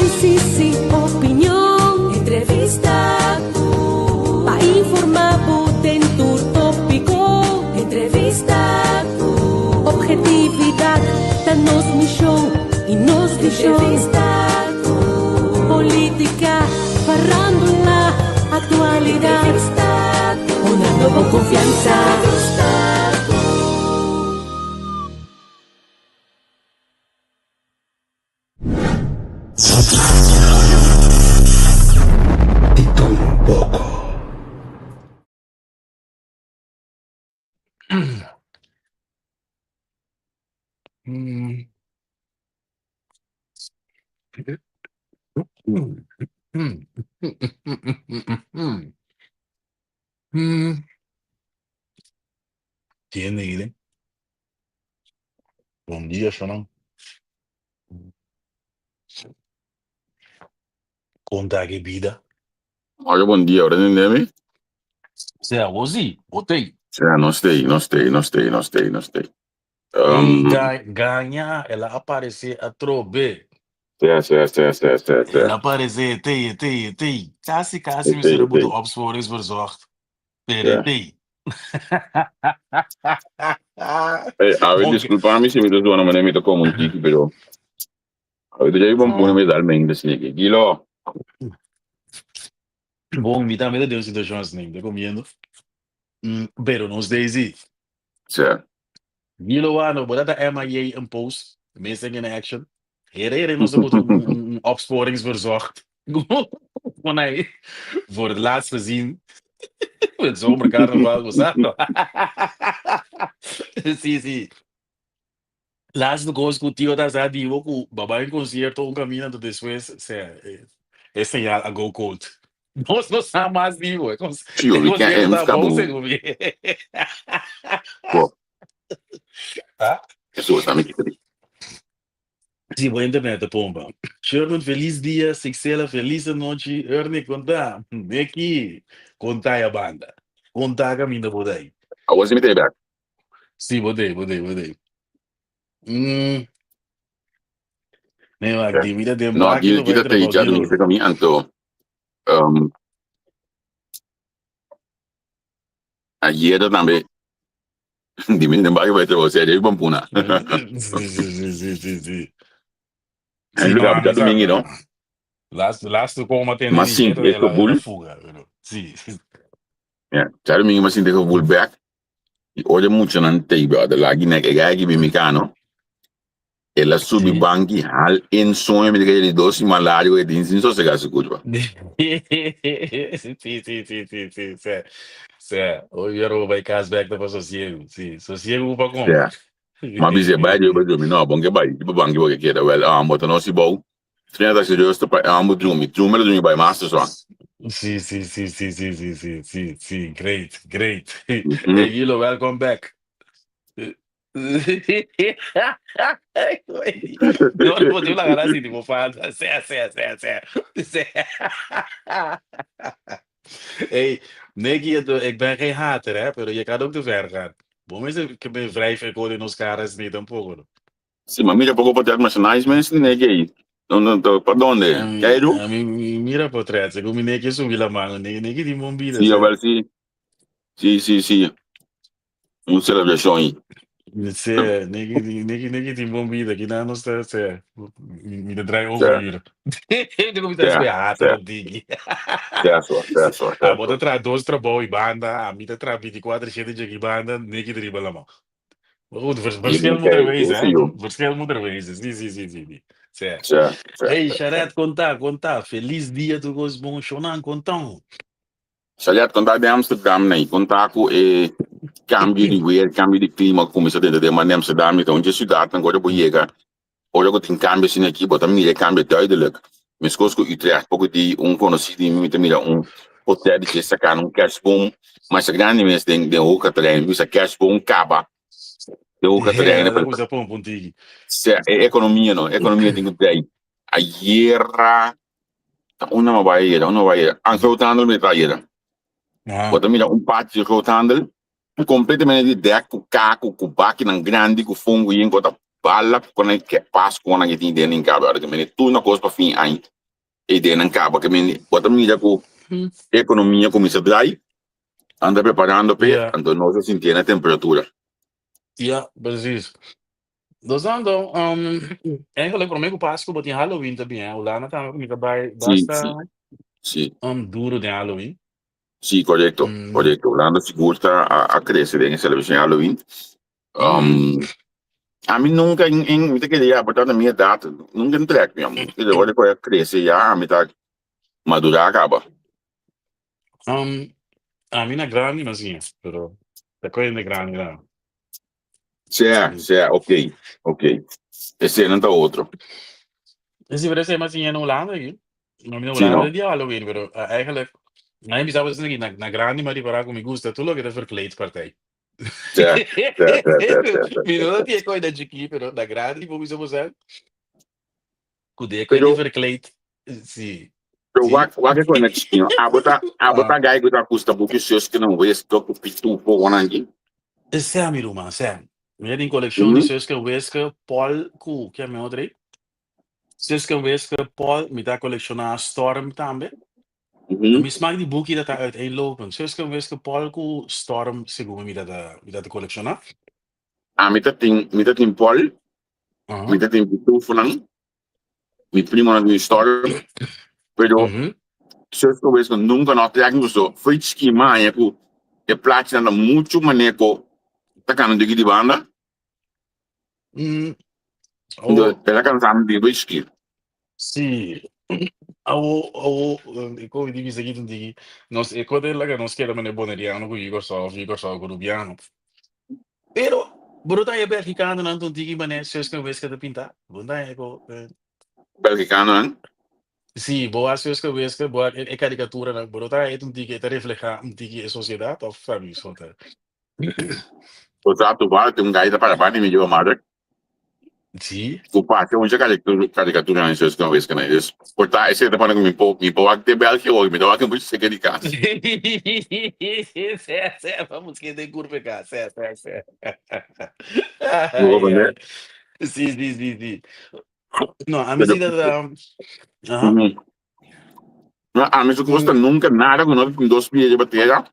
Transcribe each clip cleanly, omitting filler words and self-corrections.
Análisis y opinion. Entrevista cu. Pa informa bo den tur topico. Entrevista cu. Objetividad ta nos mision y nos vision. Entrevista cu. Politica, farándula, actualidad. Entrevista cu. Honrando bo confianza. Entrevista cu. Di tur un poko. Tiene Bon dia, Shonan. Kon ta ki bida? Oye, bon dia, ora entende mi? Sea, bo sí, bo tei. Sea, nos tei, nos tei, nos tei, nos tei, nos tei. Ey, Um, gaña, el a aparece atrobe. sea, sea, sea, sea, sea, El sea. a aparece, tei, tei, tei. Casi, casi E mi tei, sera e buto tei. opsporingsverzocht. Pero Sea. tei. Hey, awe Bon, disculpa mi si mi ta zona manera mi ta como un tiki, pero awe ta bon pone mi dal mente sneaky. Gilo. Bon, mi tambe ta den un situacion asina, mi ta comiendo. Pero nos Daisy. Sea. Gilo wano, bo ta MIA een post, Missing in Action. Here, here, nos a bota un opsporingsverzocht. Van hij voor het laatst gezien met zomercarnaval, bo sa? Sí, sí. Laatste kos ku tio ta sa di bo ku bo bai un concierto un camino anto despues sea e señal a go cold. Nos no sa mas di bo. E Tio, mi ken concierto em ta ska bon bo. segun mi. Bo, Ah? eso ta mi kita di. Si bo internet ta pompa. Sherman feliz dia, Sixela feliz anochi, Ernie konta, Neki konta ya banda. Konta kaminda bo ta ei. Awor si mi ta e bek. Si bo ta ei, bo ta ei, bo ta ei. Nee, maar di mi ta den No, baki Gil, lo bai kita ta trabou ja Gilo. mi kita mi anto um, ayer tambe di mi den baki bai trabou, sea dje pampuna. Sí, sí, sí, sí, sí, sí. En Sí, no, lugar, ami ja sa. domingo, no? Laatste koma tende Mas di sinti el e a, el a gevoel. fuga, pero sí. Ja, ja domingo mas sinti e gevoel bek. I ora muchanan tei brother lagi nek e gai gibi mi kano. El a subi Sí. banki hal in soño mi di dos siman largo e tin sin sosega su kurpa. Sí, sí, sí, sí, sí, sí. Sí. Hoy yo bai kas bek ta pa sosiego. Sí, sosiego pa kon. Ja. Ma bisa bai di bai drumi no bon ke bai di banki bo ke keda wel ah bo ta no si bou. Trina ta serieus ta pa ambo drumi. Drumi la drumi bai master so. Sí, sí, sí, sí, sí, sí, sí, sí, sí, great, great. Hey, Gilo, welcome back. No, no, te la gana si tipo falta. Sea, sea, sea, sea. Sea. Hey, Nicky, ik ben geen hater, hè, pero je kan ook te ver gaan. Bo mensen, ik ben vrij verkouden in ons caras niet tampoco. No. Si, ma mira poko portret masha nice mensen nee gay. No no to pa donde? Keiru? Ami mira portret, segun mi Nicky subi la mano, Nicky, Nicky tin bon bida, Si, sea. jawel si. Si, si, si. Un celebracion i. Sea, Nicky, Nicky, Nicky tin bon bida, ki nan nos ta, sea, mi ta draai Sea, overuren. Mi ta sea, espe hater sea. op Diki. Sea so, sea so, sea Abo ta so. traha dos trabou i banda, ami ta traha 24/7 dje banda, Nicky ta riba la man. Maar goed, I verschil mi moet er kei, wezen, ese hè? yo. Verschil moet er wezen. Sí, sí, sí, sí, sí. Sí. Sea, sea, Hey, sea, sea. Sharet, konta, konta. Feliz dia tur kos bon. Shonan, kontan. Sharet, konta di Amsterdam nei. Konta ku e kambio di weer, kambio di klima kuminsá dentro den man Amsterdam ta un dje siudatnan ku ora bo yega, ora ku tin kambio asina aki bo ta mira e kambio duidelijk. Meskos ku Utrecht poko di un konosí di mi mi ta mira un hotel di dje saka un kerstboom masha grandi mes den den Hoge Katerijnen. Mi bisa kerstboom kaba den Hoge Katerijnen Ja, dat kuminsá pompa un tiki. Sea e ekonomia no, e ekonomia tin ku drei. Ayera ta unda mi a bai ayera, unda mi a bai ayera? An groothandel mi ta ayera. Bo ta mira un patio di groothandel completamente di dek ku kaku, ku bakinan grandi, ku fongo yen ku ta bala ku nan ke Paskuanan ke tin den den kabe. Ora ke mene tur na kos pa fin aña. ideanan kaba. Ke men bo ta mira ku ekonomia kuminsá drai, nan ta preparando p'e, anto nos a sintié na temperatura. Ya, precies. Dus dan dan, eigenlijk promé ku Pasku bo tin Halloween ta bien, Hulanda tambe kuminsá bai basta duro den Halloween. Sí, korekto, korekto. Hulanda sigur ta a krese den e selebrashon di Halloween. Ami nunka en en mi ta kere ya por ta na mi edat nunka en trek mi amor. Kere ora ku a krese ya ami ta madurá kaba. Ami na grandi mas siña, pero ta kohe na grandi na. Sea, sea, ok, ok. Esei ta otro. Sí, pero esei mas siña na Hulanda aki. No, mi na Hulanda di Halloween, pero eigenlijk, na mi bisa aki na na grandi mi a ripará ku mi gusta tur loke ta verkleedpartij. Sea, sea, sea, sea, sea, sea. Mi no ta tin e koi na chikí, pero na grandi bo bisa bo sa ku den e koi di verkleed, sí. Pero wak, wak e koi na chikí no. Abo ta, abo ta gai ku ta gusta buki Suske en Wiske ku Pitufo ku nan aki? Sea mi ruman, sea. Mi a tin kolekshon di Suske en Wiske, Pòl ku, ke mi otro ei? Suske en Wiske, Pòl, mi ta kolekshoná Storm tambe. Mi smak di buki ta ta uiteenlopend. Suske en Wiske, Pòl ku Storm segun mi ta ta mi ta ta kolekshoná. Ami ta tin, mi ta tin Pòl, mi ta tin Pitufonan, mi primonan tin Storm, pero Suske en Wiske nunka no a trek mi pasobra fo'i chikí mi a haña ku e plachinan ta muchu manera ku ta kana diki di banda. Oh. El a kansa mi di whisky. Sí. Awo, awo, e koe di bisa aki diki, nos e koe laga nos keda mane boneriano ku Yugoslau of Yugoslau ku Rubiano. Pero, bo no ta haña Belgicanonan tun tiki mane Suske en Wiske ta pinta? Bo no ta haña ko. Belgicanonan? Sí, bo wak Suske en Wiske, bo wak e karikaturanan, bo no ta haña tun tiki e ta refleha un tiki e sosiedat of sabi so ta? Bo sa tu ba tin un gaita para bani mi lleva madre. Sí. Ku pase un karikatura nan sus kan wees kan dus por ta ese ta pone ku mi po mi po wak te België hoor mi ta wak un buchi seke di kas. Sè sè vamos ke den kurpe ka sè sè sè. Bo comprende? Sí sí sí sí. No, a mi sí ta aha. No, a mi su kosta nunca nada ku no tin dos pia riba tera.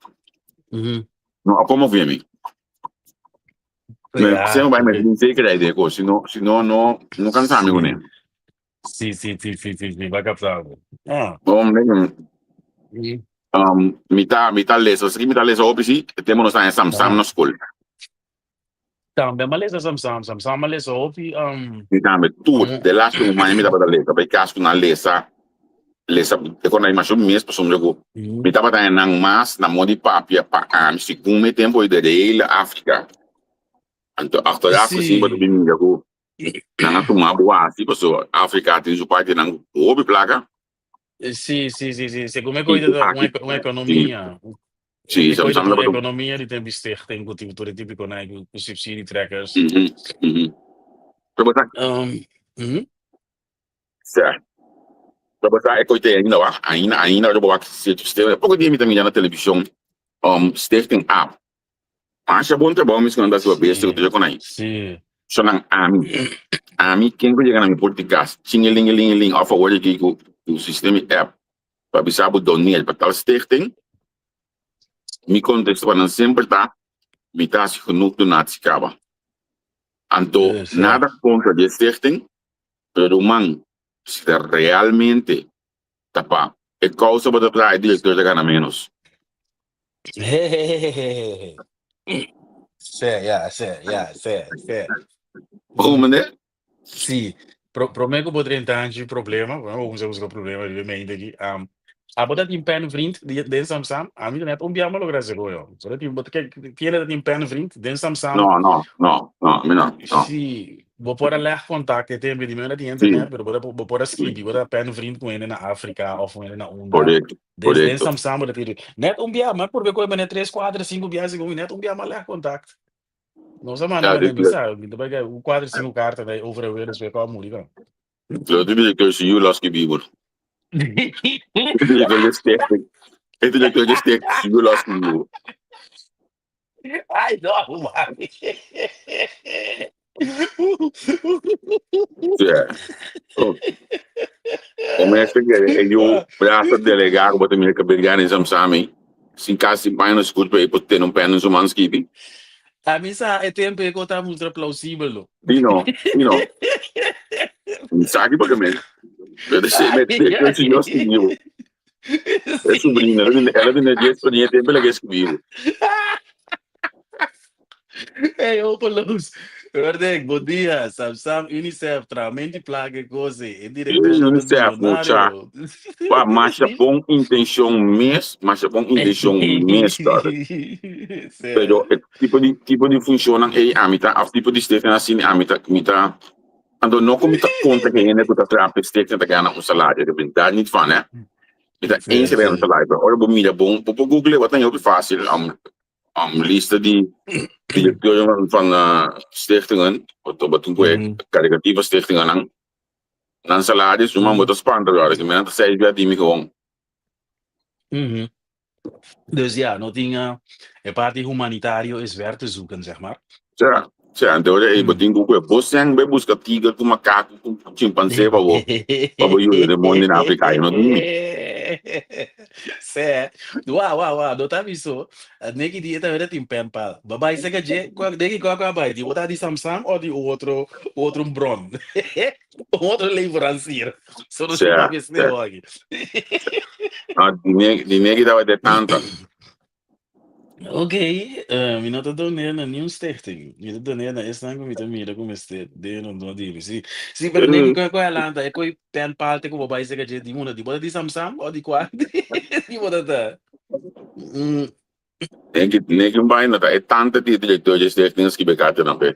No a konmove mi. Ja, Sema bai met tin zekerheid den kos, si no, si no, no, no kansa mi kuné. Sí, sí, sí, sí, sí, sí, ba kapsa bo. Ah. Hombre, um, mi ta, mi ta lesa, mi ta lesa hopi sí, e tempo nos ta en Sam Sam na skol. Tambe m'a lesa Sam Sam, Sam Sam m'a lesa hopi. Mi tambe, tur, de laatste un maña mi tabata lesa, bai kas ku nan lesa, lesa, e kon animashon mes pasobra ku mi tabata haña nan mas na modo di papia pa ami segun mi tempo di de hele Afrika. Anto achteraf gezien bo ta bin mira ku nan a tuma bo hasi pasobra Afrika tin su partinan ku hopi plaka. Sí, sí, sí, sí. Segun mi koe ta un ekonomia. Sí, Mi koe ta Sam un tabata un. ekonomia di tempu stichting ku tin tur e típiko nan ku subsidie trekkers. Mhm, mhm. Pero bo sa. Sè. Pero bo sa e koe te ainda wak, ainda, ainda ora bo wak sistema. Poko dia mi ta mira na televishon stichting app. Masha bon trabou mis ku nan ta hasi pa bestia ku tur e konai. Sí. So nan ami, ami ken ku yega na mi por di kas, chingelingelingeling òf awor aki ku sistema di app pa bisa bo doneer pa tal stichting, mi kontesta pa nan semper ta, mi ta hasi genoeg donatie kaba. Anto nada kontra di e stichting, pero ruman si ta realmente ta pa e kousa bo ta traha e direktor ta gana ménos. Sè, ya, sè, ya, sè, sè. Bo comprende? Sí. Pro, promé ku bo drenta hanchi problema, bo kuminsá buska problema riba e mente aki. Um, abo ta tin pen vriend di- den Samsam? Ami ta net un biaha logra hasi ko yo. Bo ta tin, bo ta ke, kende ta tin pen vriend den Samsam? No, no, no, no, mi no, no. Sí, bo por a leg contact e tempo di mi no tin internet, pero bo ta bo por a scribi, bo ta pen vriend cu hende na Africa of un hende na unda. Correcto, Den den correcto. Samsam bo ta pidi. Net un biaha, ma purbe koe mane tres, cuatro, cinco biaha segun mi, net un biaha ma leg contact. Nos a manda Ja, mane dit bisa, mi ta bai un cuatro, cinco carta dai over en weer despues cu a muri dan. Lo di directeur si yu los ki bibur. E directeur di stichting. E directeur di stichting si yu los ki bibur. Ay, no, mami. Yeah. Oh. O mester kere e yu brasa delegá ku bo ta mira kabel gana den Samsami, sin kas sin paña no skuch pa e por tene un pèn den su man skibi. A mi sa e tempu e ku ta mustra plausibel lo. Si no, si no. Mi sa ki porque men. Pero si me te con si yo skibi bo. E sobrina, ela tiene 10 pa niña tempu ela ke skibi bo. Hey, hopeloos. Wordek, bon dia. Sam Sam, UNICEF, trahamento di placa e cose. E director ta UNICEF, mucha. millonario. Wa, masha bon intencion mes, masha bon intencion mes, brother. Sí. Pero e tipo di tipo di funcionnan ei ami ta, of tipo di stichting asina ami ta, mi ta, anto no cu mi ta contra cu hende cu ta traha pa e stichting ta gana un salario, ik ben daar niet van, hè. Mi ta Sí, eens riba un sí. salario, pero ora bo mira bon, bo por google, bo ta hopi facil, lista di directeuren van stichtingen, wat tin ku e caricatieve stichtingennan, nan salaris, un man bo ta spanta brother, ki men ta seis bia di mi gewoon. Dus ja, no tin e parti humanitario is ver te zoeken, zeg maar. Sea, sea, anto ora ei bo tin ku kue bo sèn bai buska tiger ku makaku ku chimpanse pa bo pa bo yuda den mondi na Afrika ei no tin mi. Sea, wa wa wa, no ta biso, neki di e ta wera tin pen pal. Ba bai seka dje, kua neki kua kua bai, di bo ta di Samsung o di un otro otro bron, un otro leverancier. So no Sea, tin papia sea. snel aki. No, di neki di neki tabata e tanta. Ok, mi no ta doneer na niun stichting. Mi ta doneer na esnan ku mi ta mira ku mester den rondó di mi. Sí, sí, pero neki kua kua lanta e koi pen palte ku bo bai seka dje di unda? Di bo ta di Samsung o di kua? Di bo ta ta? Mm. Neki neki un bai no ta e tanta di e direktor dje stichting a skibi e kartanan p'e.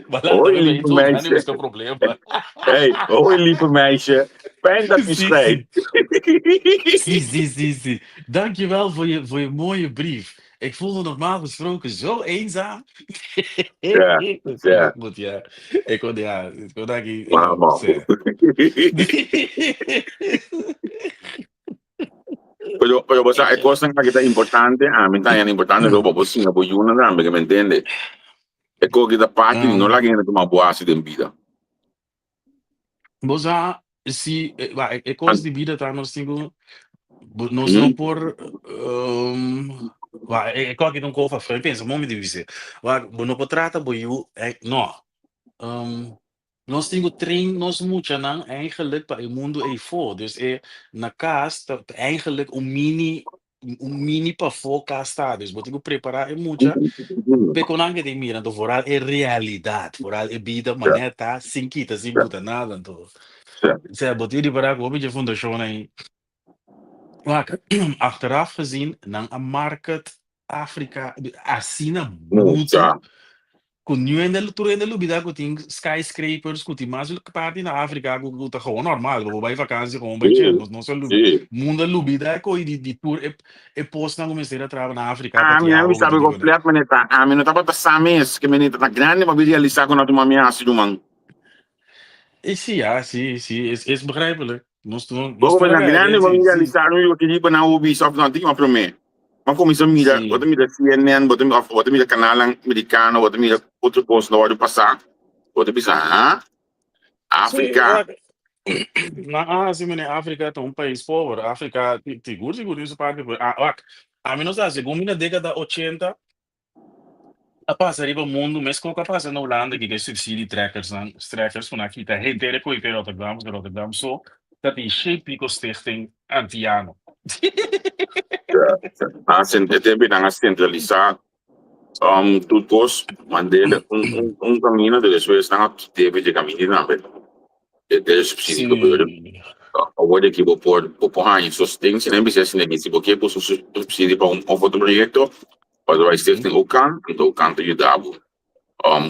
Balanta Hoi me lieve bij meisje. busca problema. Hey, hoi lieve meisje. Fijn dat u Sí, schrijft. Sí, sí, sí, sí. Dankjewel voor je mooie brief. Ik voel me normaal gesproken zo eenzaam. Ja. Goed, ja. Ik kon, ja, ik kon daar Maar man. Pero, pero bo sa, e kosnan aki ta importante, ami ta haña importante, pero bo por siña bo yunan tambe, ke me entiende? E kos ki ta parti di no laga hende tuma bo hasi den bida. Bo sa, si, e, ba, e, e kos di bida ta nos tin ku, bo- nos no por, um, ba, e, e kos aki ta un kos fa pensa, momi di bisa. Ba, bo no por trata bo yu, eh, no. Um, Nos tin ku train nos muchanan eigenlijk pa e mundu eifó. Dus e na kas ta eigenlijk un mini un mini pafó kas ta. Dus bo tin ku prepará e mucha p'e kon nan ke tin mira. Anto vooral e realidat, vooral e bida manera ta sin kita, sin buta nada. Anto, sea bo tin ripará ku hopi dje fundashonnan ei Wak, achteraf gezien, nan a market Afrika asina bruto Mucha. ku niun hende, tur hende lubida ku tin skyscrapers, ku tin mas parti na Afrika ku ku ta gewoon normal, ku bo bai vakansi gewoon bai chill. Sí, Nos nos a lu sí. mundo a lubida e koi di di tur e e posnan ku mester a traha na Afrika pa Ami, tin ami awa ku sabi tin di kune. komplet manera ta. Ami no tabata sa mes ke manera ta grandi pa mi realisa ku no ta mami hasi ruman. E sí, ya, sí, sí, es es begrijpelijk. Nos no nos Bobo tur a na kaya grandi den bo sí, mira sí. lista no yo kiri pa nan obi sof no antik ma prome. Ma kuminsa mira, Sí. bo ta mira CNN, bo ta of bo ta mira kanalnan merikano, bo ta mira otro kos na wòrdu pasá. Bo ta bisa, ha? Sí, Afrika. wak. Nan a hasi mene Afrika ta un pais pober. Afrika sigur sigur tin su parti pober. Ah, wak, ami no sa, segun mi na dekada ochenta A pasa riba mundu meskos ku a pasa na Hulanda ki ke subsidie trekkersnan, strekkers ku nan a kita henter e koe te Rotterdam, pasobra Rotterdam so ta tin shei piko stichting Antiano. A e tempu nan a sentralisá tur kos, mand'é un un kaminda, despues nan a kit'é dje kaminda tambe. E subsidie gebeurde. Awor di aki bo por bo por haña sosten si nan bisa esei si bo ke puso subsidie pa un of otro proyekto pasobra bai stichting Ocan anto Ocan ta yuda bo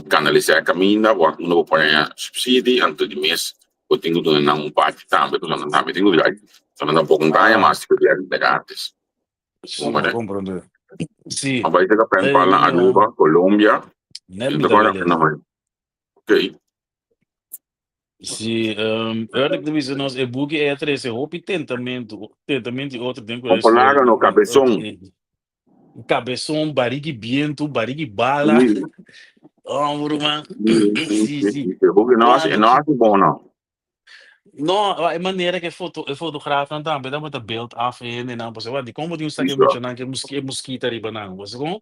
kanalisá e kaminda bo unda bo por haña subsidie anto di mes bo tin ku duna nan un parti tambe pasobra nan tambe tin ku drai pasobra nan tampoco no ta haña mas ku di gratis. Sí, mi comprende. Sí. A bai ta pen pa na Aruba, Colombia. Net mi ta bai lesa. Ok. Sí, um, eerlijk te bisa nos, e buki e a trece hopi tentamentu, tentamentu y otro den ku Con palabra no, cabezón. Cabezón, barigi bientu, barigi bala. Sí. Oh, ruman. Sí, sí. Porque no, Wak, no hace bon, no. No, e manera ku e foto, e fotograafnan tambe tabata beeld af e hendenan, pasobra wak, di kon bo tin un saki muchanan ku e muskita riba nan, bo sa kon?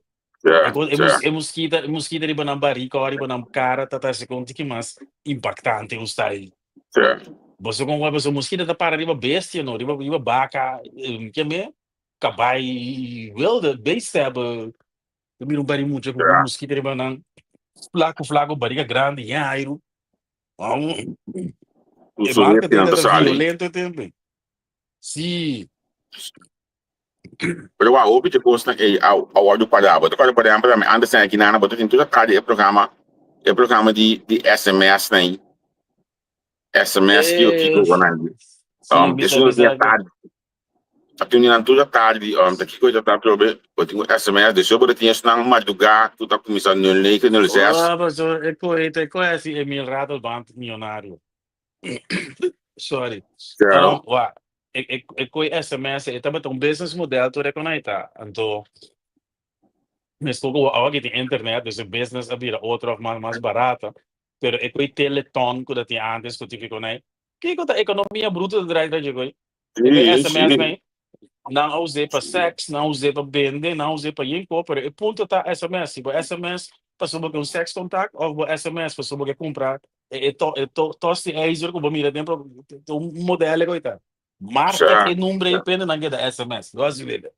E kon, e mus, e muskita, e muskita riba nan barika o riba nan kara ta ta hasi kon tiki mas impaktante un style. Bo sa kon wak, pasobra muskita ta para riba bestia no, riba riba baka, ke me, kabai, wilde beesten hebben. Bo mira un bari mucha ku muskita riba nan, flaku flaku, barika grandi, yen airu. E marketing ta violento e tempo. Sí. Pero wa hopi te kosnan ei a a wòrdu pará. Bo ta kòrda por ehèmpel ami antes aki nana bo ta tin tur tardi e programa e programa di di sms nan ei. Sms kiko kiko ku nan di. Esun ta tin tardi. A tin nan tur tardi ta kiko ta ta atrobe bo tin un sms despues bo ta tin esnan madrugá ku ta kuminsá nul nege nul zes. Oh, paso e koe ta e koe hasi Emil Ratelband millonario. Sorry. Claro. Wa, e e e koe sms e tabata un business model tur e konaita. Anto meskos ku awa ki tin internet dus e business a bira otro of mas mas barata. Pero e koe teleton ku ta tin antes ku tin kiko nai. Kiko ta ekonomia bruto ta draai dje koe? E koe sms nai nan a us'é pa sèks, nan a us'é pa bende, nan a us'é pa yen ko, pero e punto ta sms. Si bo sms pasobra bo ke un sèks kontakt òf bo sms pasobra bo ke kumpra e e e tosti ijzer ku bo mira den un modèl e koe ta. Marka e number ei pende nan keda sms. Lo hasi wega.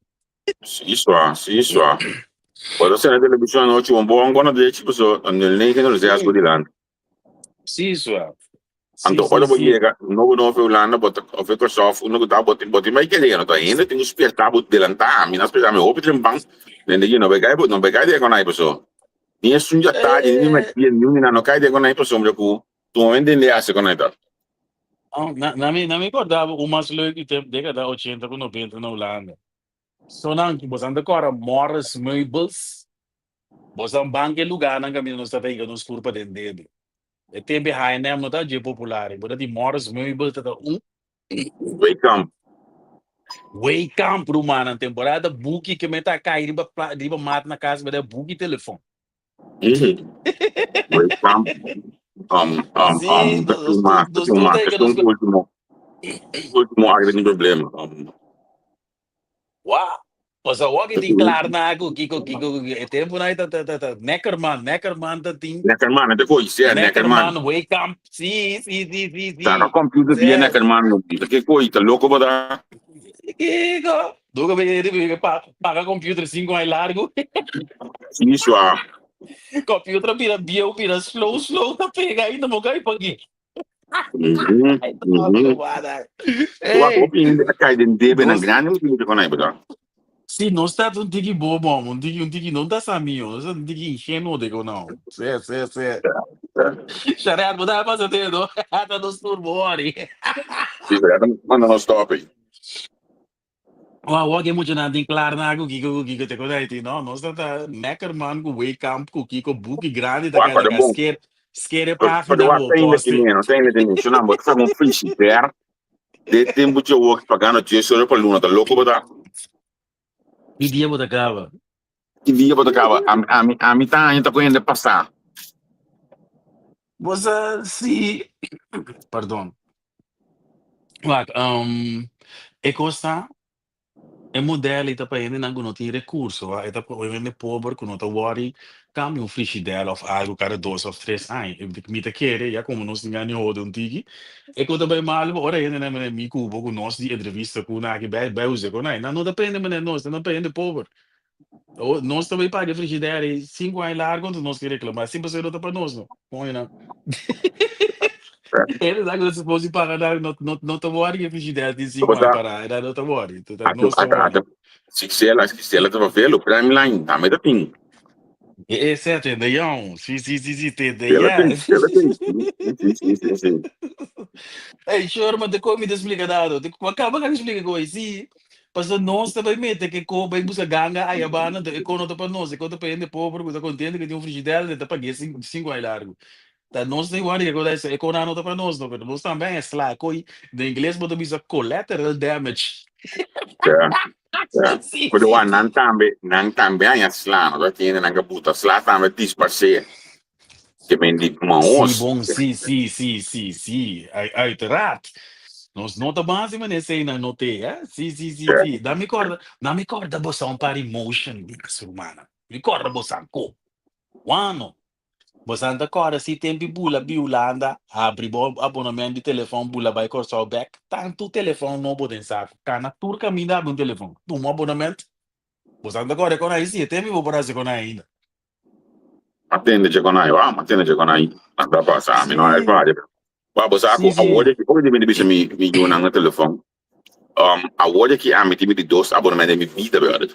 Si swa, si swa. Bo ta sende televishon anochi, un bon gona drechi paso nul negen nul zes bo dilanti. Si swa. Anto ora bo yega no bo of e Hulanda bo ta of e Kòrsou unda ku ta bo tin bo tin bai kere no ta hende tin ku spierta bo delantá mi na spierta mi hopi trempan den di no bai kai no bai kai den konai paso ni esun dja tardi ni mèrdia ni un no kai den konai pasobra ku tu momento hende hasi konai ta. Na na mi na mi kòrda bo un mas leuk di tempu dékada ochenta ku nobenta na Hulanda. So nan bo sa ta kòrda Morris Meubels bo sa banka e lugánan kaminda nos ta ta hinka nos kurpa den debe. E tempe H&M no ta dje popular, bo ta di Morris Meubel ta ta un. Wehkamp. Wehkamp rumannan, temporada buki ke me ta kai riba pla riba mat na kas me da buki telefon. Wehkamp um um Sí, um ta nos tin nos mas ta nos tin tur mas ta ta nos un ultimo ultimo aki ta tin problema um. Wa! Pasobra awor ki tin klar na ku kiko kiko e tempunan ei ta ta ta ta Neckermann Neckermann ta tin Neckermann e ta koy si Neckermann. Neckermann Wehkamp si si si si si Saka computer via si Neckermann no ta ke koy ta loko bo ta. Kiko Duka be be pa paga computer sinku aña largu. Si sua. Computer a bira bieu bira slow slow ta pega ainda mo kai pag'e. Mhm, mhm. Wak, Hey, hopi hende a kai den debenan nos, grandi motibu te konai, bro. sí, nos ta un tiki bobo, hom, un tiki, un tiki, no ta sa mio, nos ta un tiki ingenuo de konau. Sí, sí, sí. Sharet, bo ta pasa te, no? Ta nos tur bo worry. Sí, pero ya manda nos stop ei. Wa wak e muchanan tin klar na ku kiko ku kiko te kos ai no nos ta ta Neckermann ku Wehkamp ku kiko buki grandi ta Wak kai pa ta de kai bon. sker sker e Pero pagina wak bo ta ainda poste. tene, no ta ainda tene. Shona, bo ta saka un frigidaire de tempu che wak pagando 10 euro pa luna, ta loko bo ta? Ki dia bo ta kaba? Ki dia bo ta kaba? Ami, ami, ami ta haña ta ku hende pasá. Bo sa si pardon. Wak, um, e kos ta E model ei ta pa hendenan ku no tin rekurso, wa. E ta pa un hende pober ku no ta wòri kambia un frishidèr òf algu kada dos òf tres aña. Mi ta kere, ya komo nos tin gana di hode un tiki, e ku ta bai malu pa ora hendenan manera mi ku bo ku nos di entrevista ku nan aki bai bai usa ku nan. Nan no ta pa hende manera nos, nan ta pa hende pober. Awor nos ta bai paga e frishidèr ei sinku aña largu anto nos ke reklamá. Sin pasobra no ta pa nos no. Koño nan. Hende sa ku ta supos di paga nan no no no ta wòri ku e frishidèr tin sinku aña Tabata pará. E no ta wòri. Ta ata nos ta ata wòri. ata Sixela, Sixela ta papel, Prime Line tambe ta tin. E e sè tende yon. Si si si si tende Sela ya. tin, sela tin. Si si si si si. Ey Sherman te koe mi ta splika dado. Te kaba ka mi splika koe si. Pasobra nos ta bai mete ke ko bai buska ganga aya banda, anto e ko no ta pa nos, e ko ta pa hende pober ku ta kontento ku tin un frigidèr, e ta pag'é sinku aña largu. Ta nos ta igual di e ko e konan no ta pa nos no, pero nos tambe a sla koi, den ingles bo ta bisa collateral damage. Ya, ya. Sí, Pero sí, wan sí. nan tambe, nan tambe haña sla, no ta kende nan ka buta sla tambe disparsé. Ke men di Sí, mahos. bon, sí, sí, sí, sí, sí. Uiteraard. Nos no ta base man eseinan no te, hè? Sí, sí, sí, sí. Dan mi korda, dan mi korda bosa un par emotion, hermana. Mi korda bosa ko. Wano. Bosa ta korda si tempi bula bi Hulanda, abri bo abonnement di telefon, bula bai Kòrsou bek, tantu telefon nobo den saku. Kana tur kaminda abri un telefon. Tuma abonnement. Bosa ta korda kon ai si, e tempi bo por hasi kon ai ainda. Atende dje kon ai, wak, atende dje kon ai. Anda pasa, mi no a ervaar. Wak, bo sa ku awor di aki, ora di mi di bisa mi mi yunan na telefon, um, awor di aki ami tin mi di dos abonement den mi bida, brother.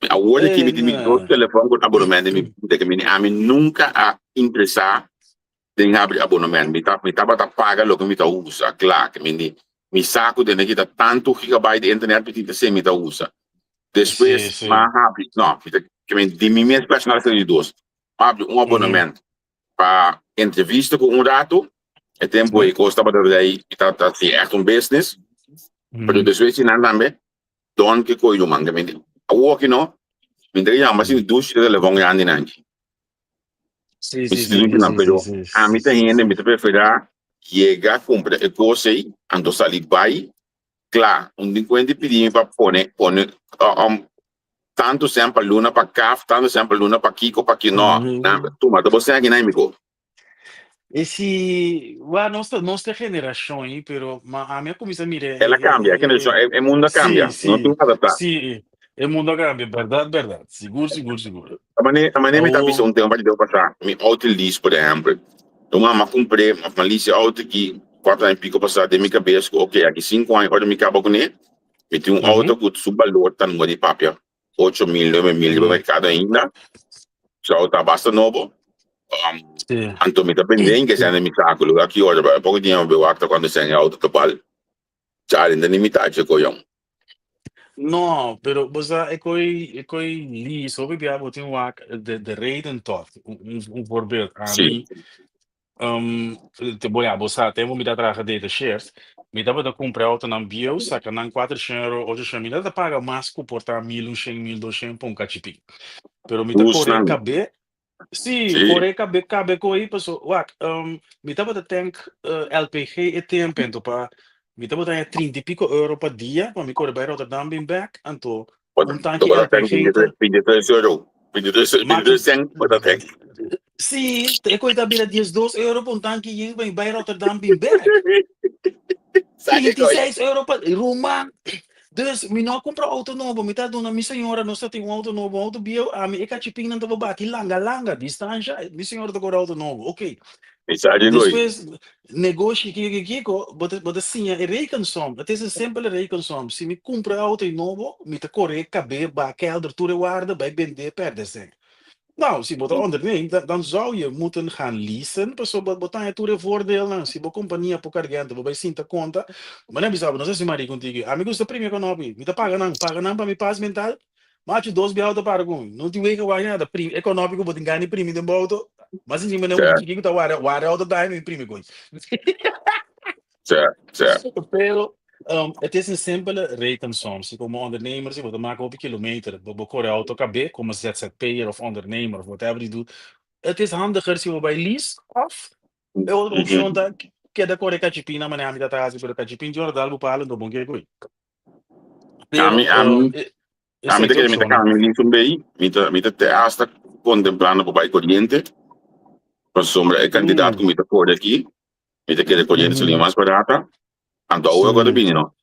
Mi awor di aki mi tin mi dos telefon ku abonement den mi bida, ke mini ami nunka a interesá den habri abonement. Mi ta mi tabata paga loke mi ta usa, kla, ke mini mi sa ku den aki ta tantu gigabyte di internet mi tin ta esei mi ta usa. Despues mi a habri, no, mi ta ke men di mi mes personal esei di dos. Mi a habri un abonement pa entrevista ku un ratu, e tempu ei kos tabata rei i tabata hasi ègt un business, pero despues di nan tambe don ke koe ruman ke mi awoki no, mi ta yama si dushi ta telefòn grandi nan aki. Mi si dushi nan pero ami ta hende mi ta preferá yega kumpra e kos ei anto sali bai kla un di kuenta pidi mi pa pone pone tantu sèn pa luna pa kaf tantu sèn pa luna pa kiko pa ki no nan tuma ta bo sèn aki nan mi ko. E si wa nos ta nos ta generashon ei pero ma ami a kuminsá mira El a kambia e generashon e mundu a kambia si no tin si adaptá. si e mundu a kambia bèrdat bèrdat sigur sigur sigur. Ta manera ta manera mi ta bisa Awo un tempu pa pasá mi outo lease por ehèmpel mi mama kumpr'é òf mi a lease e outo aki kuater aña i piko pasá den mi kabes ku oke aki sinku aña ora mi kaba kuné mi tin un outo ku su balor ta numa di papia 8000, 9000 riba mercado ainda. So ta basta nobo. Um, Sí. anto mi ta bende que zijn mi saco lugar ki ora ba poco tiempo be wakta cuando zijn auto ta bal. Chari nda ni mitad che koyon. No, pero bo sa e koi e koi lease hopi bia bo tin wak de reden tot. Un voorbeeld Sí. ami Um, te bo ya, bo sa, tempo mi ta traha data shares, mi tabata kumpra autonan bieu, saka nan 400 euro, 800, mi no ta paga mas ku por ta 1100, 1200 pa un kachipin. Pero mi ta kore Busnan. kabe, sí, Sí. kore kabe, kabe koi, paso, wak, um, mi tabata tank eh, LPG e tempo ento pa, mi tabata haña 30 y pico euro pa dia, pa mi kore bai Rotterdam bin bek, anto un tanki Bo ta tank LPG ta 23 euro, 23, Maki 23 cent bo ta tank. Sí, e koe ta bira 12 euro pa un tanki yen pa mi bai Rotterdam bin bek. Sa ke koe. 36 euro pa ruman. Dus mi no a kumpra outo nobo, mi ta duna mi señora nos ta tin un outo nobo, un outo bieu, ami e kachipinnan ta bati langa langa distansha, mi señora ta kore outo nobo. Oké. Mi sa ke koe. Despues negoshi kiko kiko kiko, bo ta bo ta siña e rekensom. Het is een simpele rekensom. Si mi kumpra e outo ei nobo, mi ta kore e kab'é ba kelder tur e warda bai bend'é pèrdè sèn. Nou, si bo ta onderneem, dan dan zou je moeten gaan leasen, pasobra bo ta haña tur e voordeelnan. Si bo kompania por karg'é, bo bai sinta konta. Mi na bisa bo, no sa si Marie kontigu, ami gusta primi ekonopi, mi ta paga nan, paga nan pa mi pas mental. Machu dos bia auto para ku mi. No tin wega wak nada. Primi ekonopi ku bo tin gana di primi den bo auto. Mas encima nan Sè, chiki ku ta wara wara auto daña mi primi koy. sè, sè. Pero um, het is een simpele rekensom. Si komo ondernemer, si bo ta maka hopi kilometer, bo bo kore auto kab'é komo ZZP'er of ondernemer of whatever you do. Het is handiger si bo bai lease of e otro opshon ta keda kore kachipin na manera ami ta ta hasi, pero kachipin tin ora dal bo palo ento bon ke koy. Pero Ami, ami, um, ami esei ta ta kere mi ta opshonnan. kambia mi un bei, mi ta, mi ta te hasta kontemplando pa bai koriente, pasobra e kantidat ku mi ta kore aki, mi ta kere koriente sali mas barata, anto awor ku a ta bini no.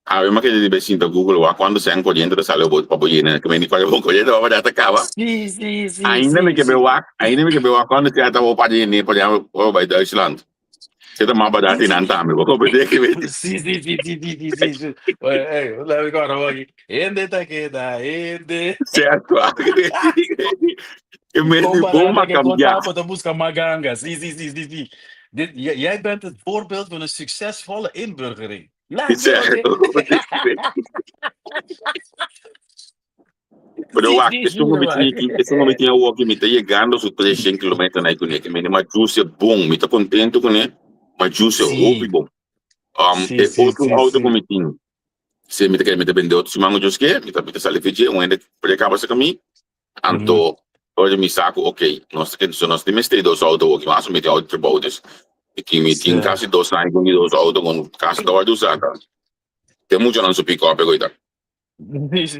Awe mi a kere di bai sinta Google wak kuantu sèn koriente ta sali pa bo yena, ke meni kore bo koriente pa barata kaba. Sí, sí, sí, Ainda mi sí, ke bai sí. wak, ainda mi ke bai wak kuantu sèn ta bo para yene, por ehèmpel, ora bo bai Duitsland. Se ta mas barato nan tambe, bo comprende que me Sí, sí, sí, sí, sí, sí, sí, sí. Oye, ey, la mi corda aquí. Hende ta keda, hende. Certo. Que me Kon di bom barata a ke kon cambiar. tapa ta busca maganga. Sí, sí, sí, sí, sí. Dit, jij, jij bent het voorbeeld van een succesvolle inburgering. Laat me oké. Certo. Pero Sí, wak, sí, sí, esun ku mi wak. tin aki, esun ku mi tin awor aki, mi ta yegando su 300 kilometer na kuné. Ke mende ma juice bon, mi ta kontento kuné, ma juice hopi Sí, bon. Um, sí, e sí, otro sí, auto ku sí. mi tin, si mi ta kere mi ta bende otro siman ku Dios ke, mi ta mi ta sali fidje, un hende por e kaba sa kami, Mhm. anto. Ora mi sa ku ok, nos ta so nos tin mester dos auto oki, mas mi tin auto trabou dus mi tin mi tin kasi dos aña ku mi dos auto kon kasi ta wòrdu usa ta. Te muchanan su pick up e koita.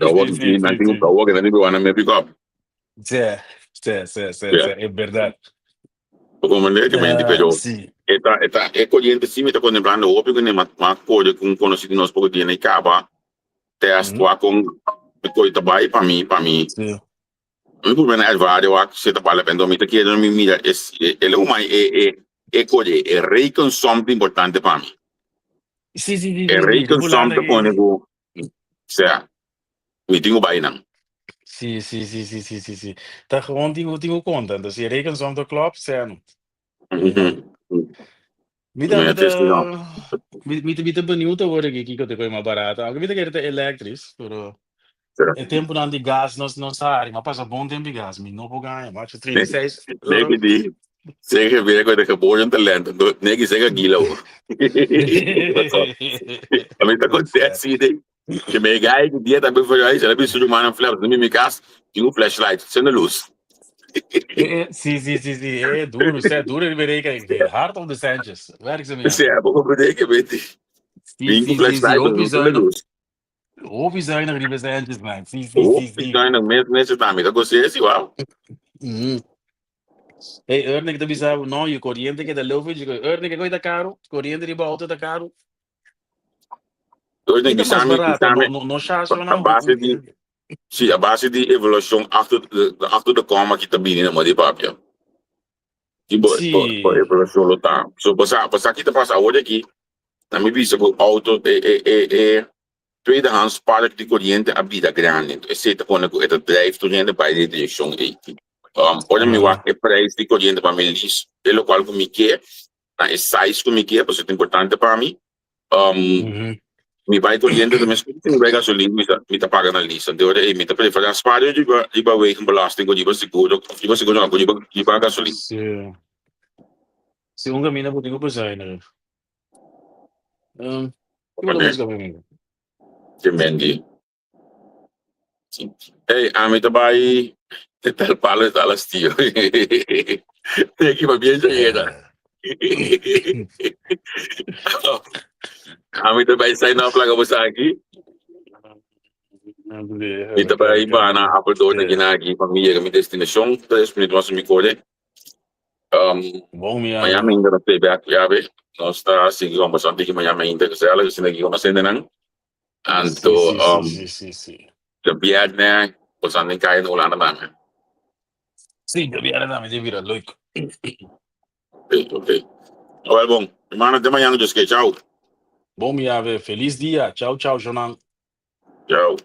Ta wòrdu tin nan tin ta wòrdu nan tin ku nan mi pick up. Sí, sí, sí, sí, sí, e bèrdat. Bo komprende ke menti pero e ta e ta e koriente si mi ta kontemplando hopi ku ne ma kore ku un konosí di nos poko dia na e kaba test wak kon e koita bai pa mi pa mi. Mi por bena ervaring wak si ta bale pena mi ta kere mi mira e e lo mai e e e kore e rekensom ta importante pa mi. Sí, sí, sí, E sí, sí. rekensom Hulanda ta pone ki ku sea mi tin ku bai nan. Sí, sí, sí, sí, sí, sí, sí. Ta gewoon tin ku tin ku konta. Entonces si e rekensom ta klop, sea no. Mi ta, mi ta, mi, mi ta, mi ta benieuwd awor aki kiko ta koe mas barato. Aunke mi ta kere ta elektrisch, pero e temponan di gas nos no sa hari. Mi a pasa bon tempo di gas, mi no por gaña, macho, 36 euro. Neki di, zeker weer cu de geboren talento, neki zeker gila hoor. A mi ta content si de, que me gai di dia tambe voor huis, en dan bisu man een flash, mi mi cas, tin un flashlight, zende luz. Sí, sí, sí, sí, duro, sí, duro riba reken, hard op de centjes, werk ze mee. Sí, bo bedenken, weet je. Sí, Tin sí, un sí, sí, flashlight, hopi zende zuinig, luz. hopi zuinig riba centjes, man. Sí, sí, sí, Hopi sí. zuinig, mes mes tambe, ta gosé, sí, wow. Hey, Ernie, ta bisa, no, je corriente que da leu vind je, Ernie, que ta caro? Corriente riba auto ta caro. Ernie, Kita mas bisami, barata, bisami, no, no, no chasro a na. base di, sí, a base di evaluacion achter de, achter de comma ki ta bini na modi papia. Ki bo, bo, bo Sí. evaluacion lo ta. So, basa, basa ki ta pasa awor aki, na mi bisa ku auto, e, e, e, e, tweedehands park di koriente a bira grandi. Entonces, esei ta pone ku e ta drijf tur hende bai den e direkshon ei. Um, ora mi wak e prijs di koriente pa mi lease e lokual ku mi ke, na e size ku mi ke, pasobra ta importante pa mi. Um, mi bai koriente ta meskos ku mi bai gasolin, mi ta, mi ta paga na lease. Anto ora ei mi ta preferá sparia riba, riba wegenbelasting ku riba seguro, òf riba seguro no, ku riba, riba gasolin. Sí. Sí, un kaminda ku tin ku bezuinigen. Um, ki bo ta buska mi amigo? Ke mendi. Hey, ami ta bai te tal palo te tal astio. Te ki pa bien chayeta. Ami ta bai sign off laga bo sa aki. Mi ta bai bana Apeldoorn aki na aki pa mi yega mi destinashon. Tres minuut mas mi kore. Um, Bon, mi mañana amigo. ainda nos te back ya be. Nos ta sigui conversando diki mañana ainda gezellig, asina ki como sende nan. Sí, Anto sí, sí, um, sí, sí, sí. de viernes, pues ando en calle en Holanda tambe. Sí, de viernes tambe te bira leuk. Ok, ok. Wel bon. Hermano, te mañana, Dios ke. Chao. Bon, mi ave. Feliz dia. Chao, chao, Jonan. Chao.